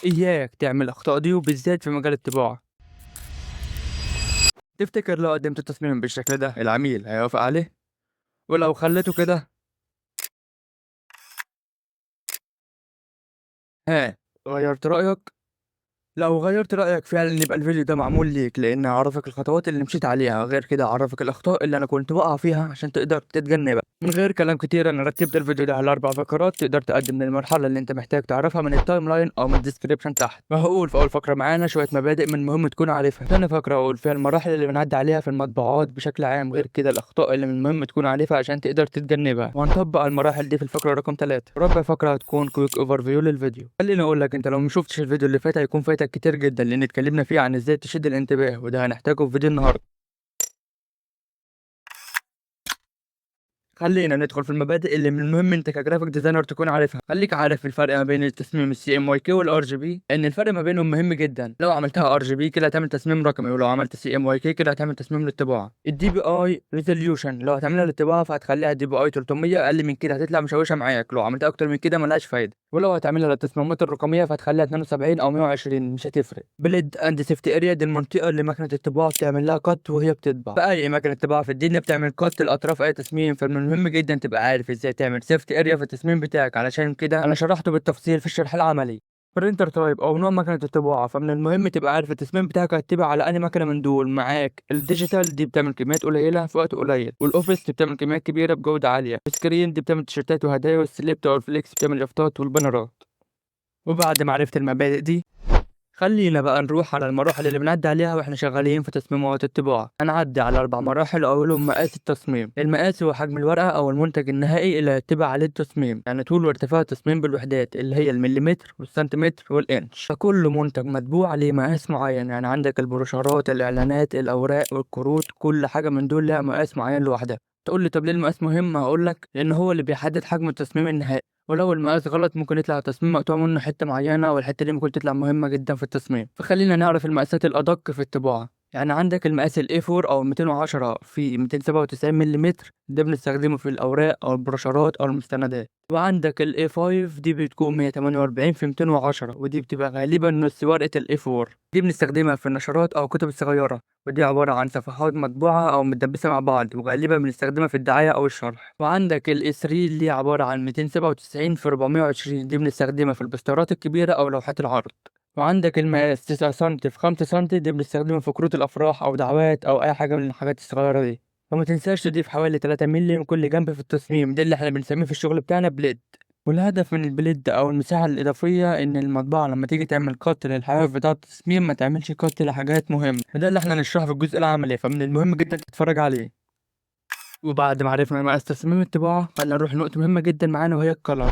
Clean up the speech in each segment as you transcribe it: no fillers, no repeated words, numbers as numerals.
إياك تعمل الأخطاء دي وبالذات في مجال الطباعة. تفتكر لو قدمت التصميم بالشكل ده العميل هيوافق عليه؟ ولو خليته كده ها غيرت رأيك؟ لو غيرت رأيك فعلا يبقى الفيديو ده معمول ليك، لان هعرفك الخطوات اللي مشيت عليها، غير كده هعرفك الاخطاء اللي انا كنت بقع فيها عشان تقدر تتجنبها. من غير كلام كتير انا رتبت الفيديو ده على 4 فقرات تقدر تقدم للمرحلة اللي انت محتاج تعرفها من ال timeline او من ال description تحت. وهقول في اول فقره معانا شوية مبادئ من المهم تكون عارفها. ثاني فقره هقول فيها المراحل اللي بنعدي عليها في المطبوعات بشكل عام، غير كده الاخطاء اللي من المهم تكون عارفها عشان تقدر تتجنبها، وهنطبق المراحل دي في الفقرة رقم 3. رابع فقره هتكون quick overview للفيديو. خليني اقول لك انت لو ما شفتش الفيديو اللي فات هيكون فايتك كتير جدا، لان اتكلمنا فيه عن ازاي تشد الانتباه، وده هنحتاجه في فيديو النهارده. خلينا ندخل في المبادئ اللي من المهم انت ك graphic designer تكون عارفها. خليك عارف الفرق ما بين التصميم ال CMYK وال RGB، ان الفرق ما بينهم مهم جدا. لو عملتها RGB كده هتعمل تصميم رقمي، ولو عملت CMYK كده هتعمل تصميم للطباعة. ال DPI resolution لو هتعملها للطباعة فهتخليها DPI 300، اقل من كده هتطلع مشوشة معاك، لو عملتها اكتر من كده ملهاش فايده. ولو هتعملها للتصميمات الرقمية فهتخليها 72 او 120 مش هتفرق. bleed and safety area دي المنطقة اللي مكنه الطباعة بتعمل لها cut وهي بتطبع. فاي مكنه طباعه في الدنيا بتعمل cut لاطراف اي تصميم، فمن المهم جدا تبقى عارف ازاي تعمل safety area في التصميم بتاعك، علشان كده انا شرحته بالتفصيل في الشرح العملي. printer type او نوع مكنه الطباعة، فمن المهم تبقى عارف التصميم بتاعك هتطبع على انهي مكنه من دول. معاك ال digital دي بتعمل كميات قليله في وقت قليل، والاوفيس دي بتعمل كميات كبيرة بجوده عالية، ال screen دي بتعمل تيشيرتات وهدايا، وال slip او ال flex بتعمل يافطات والبانرات. وبعد ما عرفت المبادئ دي خلينا بقى نروح على المراحل اللي بنعدي عليها واحنا شغالين في تصميمات الطباعة. هنعدي على 4 مراحل، اولهم مقاس التصميم. المقاس هو حجم الورقة او المنتج النهائي اللي هيتبع عليه التصميم، يعني طول وارتفاع التصميم بالوحدات اللي هي المليمتر والسنتيمتر والانش. فكل منتج مطبوع عليه مقاس معين، يعني عندك البروشرات، الاعلانات، الاوراق والكروت، كل حاجة من دول لها مقاس معين لوحدها. تقول لي طب ليه المقاس مهم؟ هقول لك لان هو اللي بيحدد حجم التصميم النهائي، ولو المقاس غلط ممكن يطلع تصميم مقطوع منه حتة معينة، والحتة دي ممكن تطلع مهمة جدا في التصميم. فخلينا نعرف المقاسات الادق في الطباعة. يعني عندك المقاس ال A4 او 210 في 297 ملم، ده بنستخدمه في الاوراق او البروشرات او المستندات. وعندك ال A5 دي بتكون 148 في 210، ودي بتبقى غالبا نص ورقة ال A4، دي بنستخدمها في النشرات او الكتب الصغيرة، ودي عبارة عن صفحات مطبوعة أو متدبسة مع بعض، وغالبا بنستخدمها في الدعاية أو الشرح. وعندك ال A3 اللي عبارة عن 297 في 420، دي بنستخدمها في البوسترات الكبيرة أو لوحات العرض. وعندك المقاس 9 سم في 5 سم، دي بنستخدمها في كروت الأفراح أو دعوات أو أي حاجة من الحاجات الصغيرة دي. وما تنساش تضيف حوالي 3 مللي من كل جنب في التصميم، ده اللي احنا بنسميه في الشغل بتاعنا bleed. والهدف من ال bleed او المساحة الاضافية ان المطبعة لما تيجي تعمل cut للحواف بتاع التصميم ما تعملش cut لحاجات مهمة، وده اللي احنا هنشرحه في الجزء العملي، فمن المهم جدا تتفرج عليه. وبعد ما عرفنا مقاس تصميم الطباعة خلينا نروح لنقطة مهمة جدا معانا وهي ال color.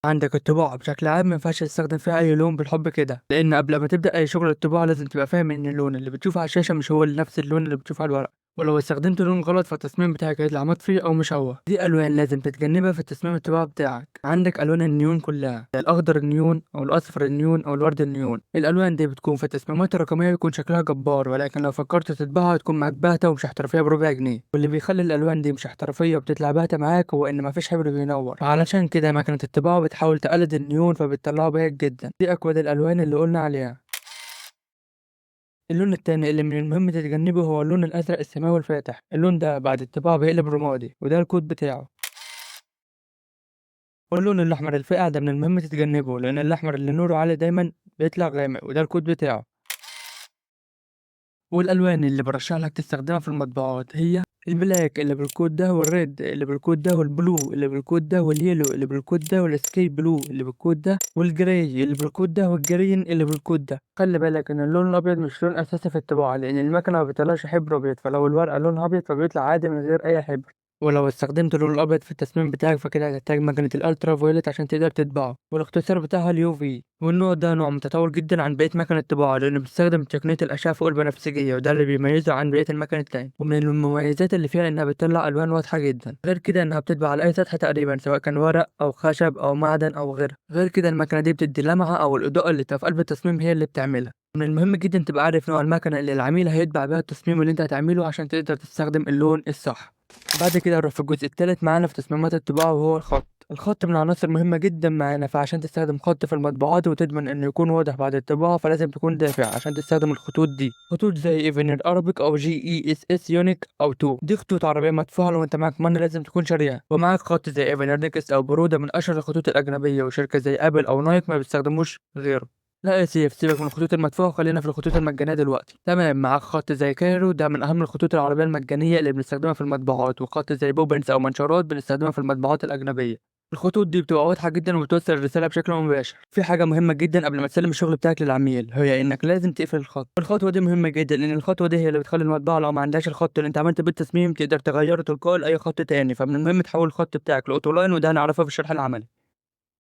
عندك الطباعة بشكل عام ما ينفعش تستخدم فيها أي لون بالحب كده، لأن قبل ما تبدأ أي شغل الطباعة لازم تبقى فاهم إن اللون اللي بتشوفه على الشاشة مش هو نفس اللون اللي بتشوفه على الورق، ولو استخدمت لون غلط فالتصميم بتاعك هيطلع مطفي او مشوه. دي الوان لازم تتجنبها في التصميم الطباعة بتاعك. عندك الوان النيون كلها، زي الاخضر النيون او الاصفر النيون او الورد النيون. الالوان دي بتكون في التصميمات الرقمية بيكون شكلها جبار، ولكن لو فكرت تطبعها هتكون معاك باهته ومش احترافية بربع جنيه. واللي بيخلي الالوان دي مش احترافية وبتطلع باهته معاك هو ان مفيش حبر بينور، فعلشان كده مكنه الطباعة بتحاول تقلد النيون فبتطلعه باهت جدا. دي اكواد الالوان اللي قلنا عليها. اللون التاني اللي من المهم تتجنبه هو اللون الأزرق السماوي الفاتح. اللون ده بعد الطباعة بيقلب رمادي، وده الكود بتاعه. واللون الأحمر الفاقع ده من المهم تتجنبه، لأن الأحمر اللي نوره عالي دايما بيطلع غامق، وده الكود بتاعه. والألوان اللي برشح لك تستخدمها في المطبوعات هي ال black اللي بالكود ده، وال red اللي بالكود ده، وال blue اللي بالكود ده، وال yellow اللي بالكود ده، وال sky blue اللي بالكود ده، وال gray اللي بالكود ده، وال green اللي بالكود ده. خلي بالك ان اللون الابيض مش لون اساسي في الطباعة، لان المكنه ما بتطلعش حبر ابيض، فلو الورقة لونها ابيض فبيطلع عادي من غير اي حبر. ولو استخدمت اللون الابيض في التصميم بتاعك فكده هتحتاج مكنه ال ultraviolet عشان تقدر تطبعه، والاختصار بتاعها ال UV. والنوع ده نوع متطور جدا عن بقية مكن الطباعة، لانه بيستخدم تقنية الاشعة فوق البنفسجية، وده اللي بيميزه عن بقية المكن التاني. ومن المميزات اللي فيها انها بتطلع الوان واضحة جدا، غير كده انها بتطبع على اي سطح تقريبا، سواء كان ورق او خشب او معدن او غيره. غير كده المكنه دي بتدي لمعة او الاضاءة اللي في قلب التصميم هي اللي بتعملها. من المهم جدا تبقى عارف نوع المكنه اللي العميل هيطبع بيها التصميم اللي انت هتعمله عشان تقدر تستخدم اللون الصح. بعد كده هنروح في الجزء الثالث معانا في تصميمات الطباعة، وهو الخط. الخط من العناصر المهمة جدا معانا، فعشان تستخدم خط في المطبوعات وتضمن انه يكون واضح بعد الطباعة فلازم تكون دافع عشان تستخدم الخطوط دي. خطوط زي Avenir Arabic او GESS Unique او 2، دي خطوط عربية مدفوعة، لو انت معاك money لازم تكون شاريها. ومعاك خط زي Avenir Next او Pro، ده من اشهر الخطوط الاجنبية، وشركة زي Apple او Nike ما بيستخدموش غيره. لا يا سيف، سيبك من الخطوط المدفوعة وخلينا في الخطوط المجانية دلوقتي. تمام، معاك خط زي Cairo، ده من أهم الخطوط العربية المجانية اللي بنستخدمها في المطبوعات، وخط زي Poppins أو منشورات بنستخدمها في المطبوعات الأجنبية. الخطوط دي بتبقى واضحة جدا وبتوصل الرسالة بشكل مباشر. في حاجة مهمة جدا قبل ما تسلم الشغل بتاعك للعميل، هي إنك لازم تقفل الخط. الخطوة دي مهمة جدا، لأن الخطوة دي هي اللي بتخلي المطبعة لو ما عندهاش الخط اللي أنت عملت بيه التصميم تقدر تغيره تلقائي لأي خط تاني. فمن المهم تحول الخط بتاعك ل auto line، وده هنعرفه في الشرح العملي.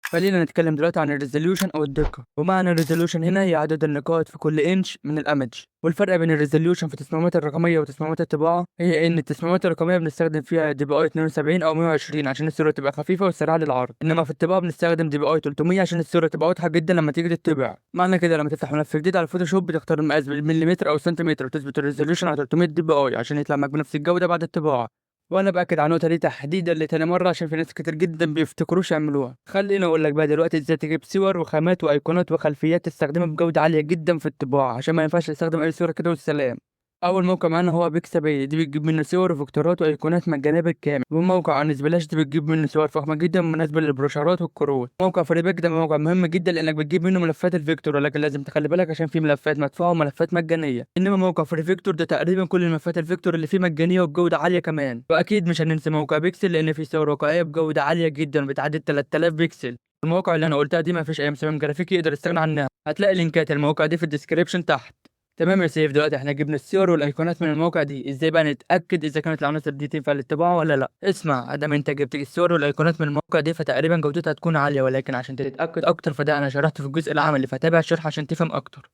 خلينا نتكلم دلوقتي عن ال resolution او الدقة. ومعنى ال resolution هنا هي عدد النقاط في كل انش من ال image. والفرق بين ال resolution في التصميمات الرقمية وتصميمات الطباعة هي ان التصميمات الرقمية بنستخدم فيها DPI 72 او 120 عشان الصورة تبقى خفيفة وسريعة للعرض، انما في الطباعة بنستخدم DPI 300 عشان الصورة تبقى واضحة جدا لما تيجي تطبع. معنى كده لما تفتح ملف جديد على ال Photoshop بتختار المقاس بالمليمتر او سنتيمتر وتثبت ال resolution على 300 DPI عشان يطلع معاك بنفس الجودة بعد الطباعة. وانا باكد على النقطة دي تحديدا لتاني مرة عشان في ناس كتير جدا بيفتكروش يعملوها. خليني اقول لك بقى دلوقتي ازاي تجيب صور وخامات وايقونات وخلفيات تستخدمها بجوده عالية جدا في الطباعة، عشان ما ينفعش تستخدم اي صوره كده والسلام. اول موقع معانا هو Pixabay، دي بتجيب منه صور وفيكتورات وايقونات مجانية بالكامل. وموقع Unsplash دي بتجيب منه صور فخمة جدا مناسبة للبروشرات والكروت. موقع Freepik ده موقع مهم جدا لانك بتجيب منه ملفات ال vector، ولكن لازم تخلي بالك عشان في ملفات مدفوعة وملفات مجانية. انما موقع Free Vector ده تقريبا كل الملفات ال vector اللي فيه مجانية وبجوده عالية كمان. واكيد مش هننسى موقع بيكسل لان فيه صور واقعية بجوده عالية جدا بتعدي 3000 بيكسل. المواقع اللي انا قلتها دي ما فيش اي مصمم جرافيكي يقدر يستغنى عنها. هتلاقي لينكات المواقع دي في ال description تحت. تمام يا سيف، دلوقتي احنا جبنا الصور والايقونات من الموقع دي، ازاي بقى نتاكد اذا كانت العناصر دي تنفع للطباعة ولا لا؟ اسمع، ادام انت جبت الصور والايقونات من الموقع دي فتقريبا جودتها هتكون عالية، ولكن عشان تتاكد اكتر فده انا شرحته في الجزء العملي، فتابع الشرح عشان تفهم اكتر.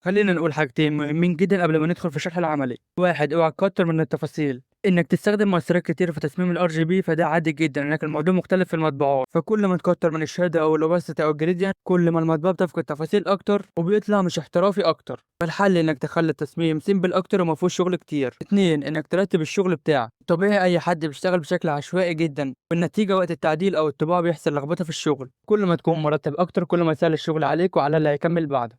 خلينا نقول حاجتين مهمين جدا قبل ما ندخل في الشرح العملي. واحد، اوعى تكتر من التفاصيل. انك تستخدم مؤثرات كتير في تصميم ال RGB فده عادي جدا، لكن الموضوع مختلف في المطبوعات. فكل ما تكتر من ال shadow او ال opacity او ال gradient كل ما المطبعة بتفقد تفاصيل اكتر وبيطلع مش احترافي اكتر. فالحل انك تخلي التصميم simple اكتر وما فيهوش شغل كتير. اتنين، انك ترتب الشغل بتاعك. طبيعي اي حد بيشتغل بشكل عشوائي جدا، والنتيجة وقت التعديل او الطباعة بيحصل لخبطة في الشغل. كل ما تكون مرتب اكتر كل ما يسهل الشغل عليك وعلى اللي هيكمل بعدك.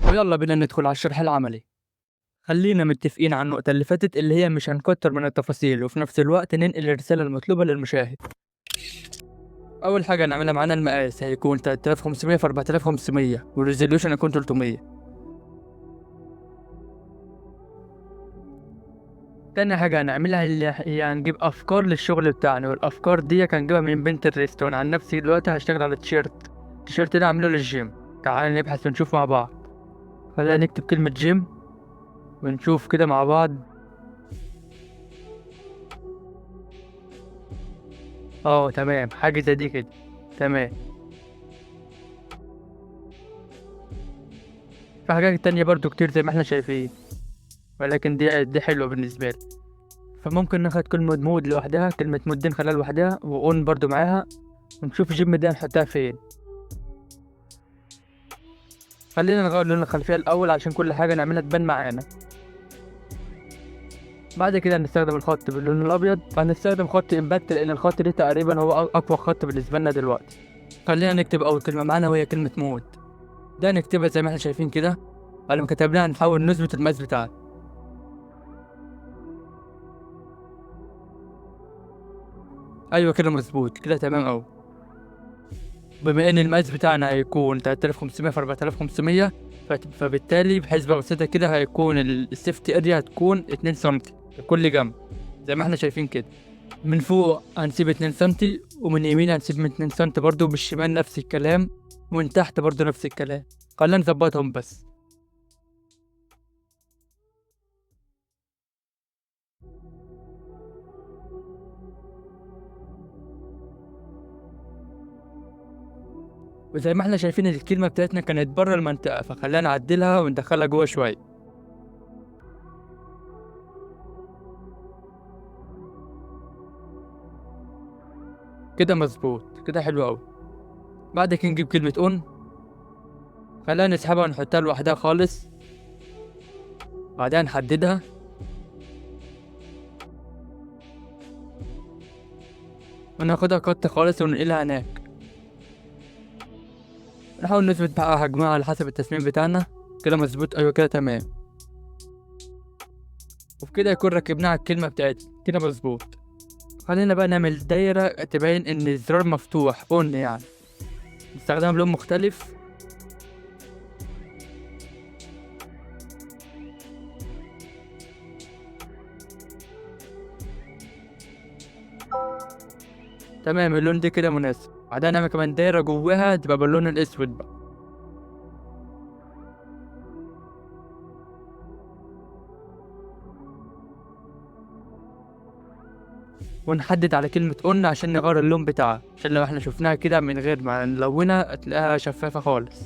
ويلا بينا ندخل على الشرح العملي. خلينا متفقين على النقطة اللي فاتت اللي هي مش هنكتر من التفاصيل وفي نفس الوقت ننقل الرسالة المطلوبة للمشاهد. أول حاجة هنعملها معانا المقاس هيكون 3500 في 4500 وال resolution هيكون 300. تاني حاجة هنعملها اللي هي هنجيب أفكار للشغل بتاعنا، والأفكار دي هنجيبها من Pinterest. وأنا عن نفسي دلوقتي هشتغل على تيشيرت، التيشيرت ده هعمله للجيم. تعالى نبحث ونشوف مع بعض. خلينا نكتب كلمة جيم ونشوف كده مع بعض. تمام، حاجة زي دي كده. تمام، في حاجات تانية برضو كتير زي ما احنا شايفين، ولكن دي حلوة بالنسبة لي. فممكن ناخد كلمة mode لوحدها، كلمة mode دي نخليها لوحدها، و on برضو معاها، ونشوف جيم ده نحطها فين. خلينا نغير لون الخلفية الأول عشان كل حاجة نعملها تبان معانا. بعد كده هنستخدم الخط باللون الأبيض، فهنستخدم خط Impact لأن الخط ده تقريبا هو أقوى خط بالنسبة لنا دلوقتي. خلينا نكتب أول كلمة معانا وهي كلمة mode. ده نكتبها زي ما احنا شايفين كده. بعد ما كتبناها نحاول نظبط المقاس بتاعنا. أيوة كده مظبوط، كده تمام أوي. بما إن المقاس بتاعنا هيكون 3500 في 4500، فبالتالي بحسبة بسيطة كده هيكون ال safety area هتكون 2 سنتي لكل جنب زي ما احنا شايفين كده. من فوق هنسيب 2 سنتي، ومن يمين هنسيب من 2 سنتي برضو، وبالشمال نفس الكلام، ومن تحت برضو نفس الكلام. خلينا نظبطهم بس. وزي ما احنا شايفين الكلمة بتاعتنا كانت بره المنطقة، فخلينا نعدلها وندخلها جوه شوية. كده مظبوط، كده حلو أوي. بعد كده نجيب كلمة on، خلينا نسحبها ونحطها لوحدها خالص، بعدها نحددها. وناخدها cut خالص وننقلها هناك. نحاول نثبت بقى حجمها على حسب التصميم بتاعنا كده مظبوط. ايوه كده تمام. وبكده يكون ركبناها على الكلمة بتاعتنا كده مظبوط. خلينا بقى نعمل دايرة تبين ان الزرار مفتوح on، يعني نستخدمها بلون مختلف. تمام، اللون ده كده مناسب. بعدها نعمل كمان دايرة جواها تبقى باللون الاسود بقى. ونحدد على كلمة on عشان نغير اللون بتاعها، عشان لو احنا شفناها كده من غير ما نلونها تلاقيها شفافة خالص،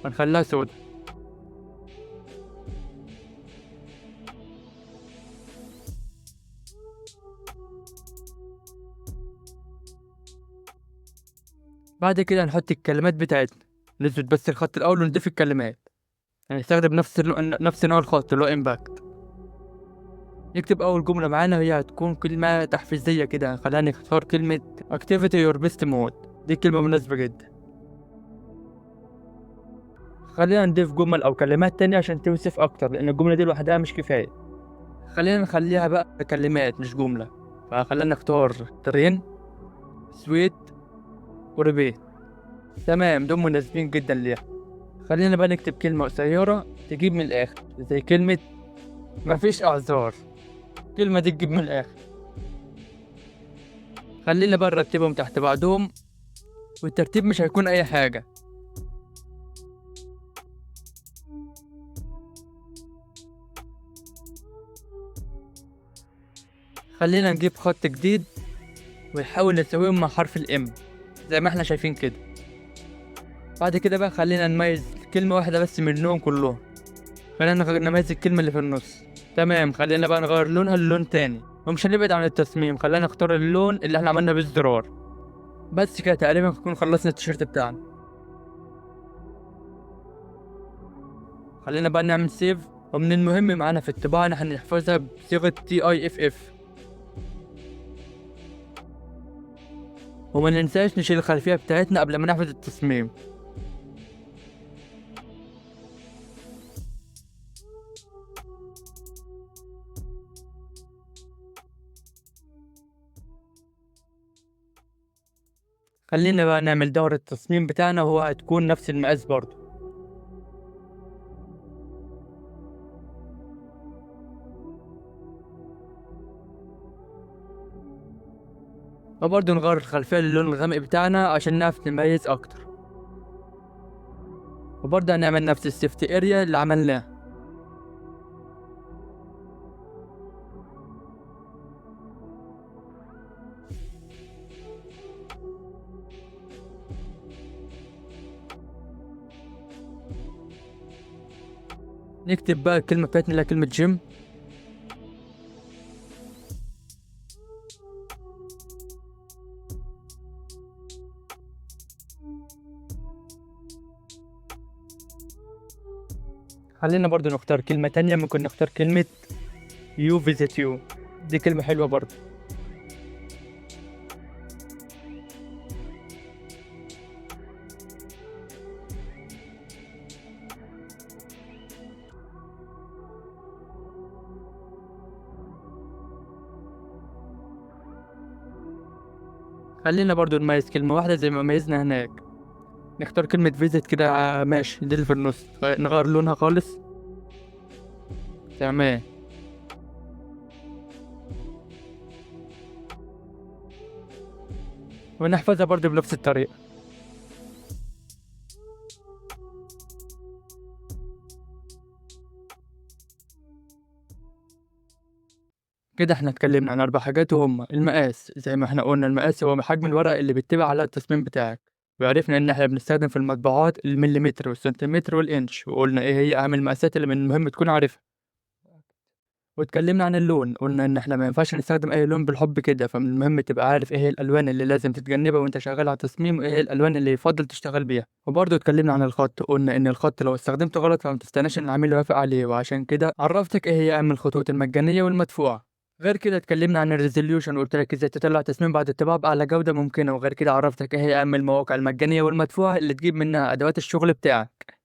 ونخليها سودا. بعد كده هنحط الكلمات بتاعتنا، نثبت بس الخط الأول ونضيف الكلمات. هنستخدم نفس نوع الخط اللي هو Impact. نكتب أول جملة معانا، وهي هتكون كلمة تحفيزية كده، خلينا نختار كلمة Activate your best mode، دي كلمة مناسبة جدا. خلينا نضيف جمل أو كلمات تانية عشان توصف أكتر، لأن الجملة دي لوحدها مش كفاية. خلينا نخليها بقى كلمات مش جملة، فخلينا نختار train، sweat، و repeat. تمام، دول مناسبين جدا ليها. خلينا بقى نكتب كلمة قصيرة تجيب من الآخر، زي كلمة مفيش أعذار. الكلمة دي تجيب من الآخر. خلينا بقى نرتبهم تحت بعضهم، والترتيب مش هيكون أي حاجة. خلينا نجيب خط جديد ونحاول نسويهم مع حرف الام زي ما احنا شايفين كده. بعد كده بقى خلينا نميز كلمة واحدة بس منهم كلهم، خلينا نميز الكلمة اللي في النص. تمام، خلينا بقى نغير لونها للون تاني، ومش هنبعد عن التصميم، خلينا نختار اللون اللي احنا عملنا بيه الزرار. بس كده تقريبا نكون خلصنا التيشيرت بتاعنا. خلينا بقى نعمل save. ومن المهم معانا في الطباعة ان احنا نحفظها بصيغة TIFF، وما ننساش نشيل الخلفية بتاعتنا قبل ما نحفظ التصميم. خلينا بقى نعمل دورة التصميم بتاعنا، وهو هتكون نفس المقاس برضو. وبرضو نغير الخلفية للون الغامق بتاعنا عشان نعرف نميز أكتر. وبرضه هنعمل نفس ال safe area اللي عملناه. نكتب بقى الكلمة بتاعتنا اللي هي كلمة جيم. خلينا برضو نختار كلمة تانية، ممكن نختار كلمة you visit you، دي كلمة حلوة برضو. خلينا برضو نميز كلمة واحدة زي ما ميزنا هناك، نختار كلمة visit كده، ماشي، دي اللي في النص، نغير لونها خالص. تمام. ونحفظها برضو بنفس الطريقة. كده احنا اتكلمنا عن 4 حاجات، وهم المقاس، زي ما احنا قلنا المقاس هو حجم الورق اللي بيتبع على التصميم بتاعك، وعرفنا ان احنا بنستخدم في المطبوعات المليمتر والسنتيمتر والانش، وقلنا ايه هي اهم المقاسات اللي من المهم تكون عارفها. واتكلمنا عن اللون، قلنا ان احنا ما ينفعش نستخدم اي لون بالحب كده، فمن المهم تبقى عارف ايه هي الالوان اللي لازم تتجنبها وانت شغال على التصميم، وايه هي الالوان اللي يفضل تشتغل بيها. وبرضه اتكلمنا عن الخط، قلنا ان الخط لو استخدمته غلط فما تستناش ان العميل يوافق عليه، وعشان كده عرفتك ايه هي اهم الخطوط المجانيه والمدفوعه. غير كده اتكلمنا عن ال resolution وقلت لك ازاي تطلع تصميم بعد الطباعة باعلى جوده ممكنة. وغير كده عرفتك ايه هي اهم المواقع المجانية والمدفوعه اللي تجيب منها ادوات الشغل بتاعك.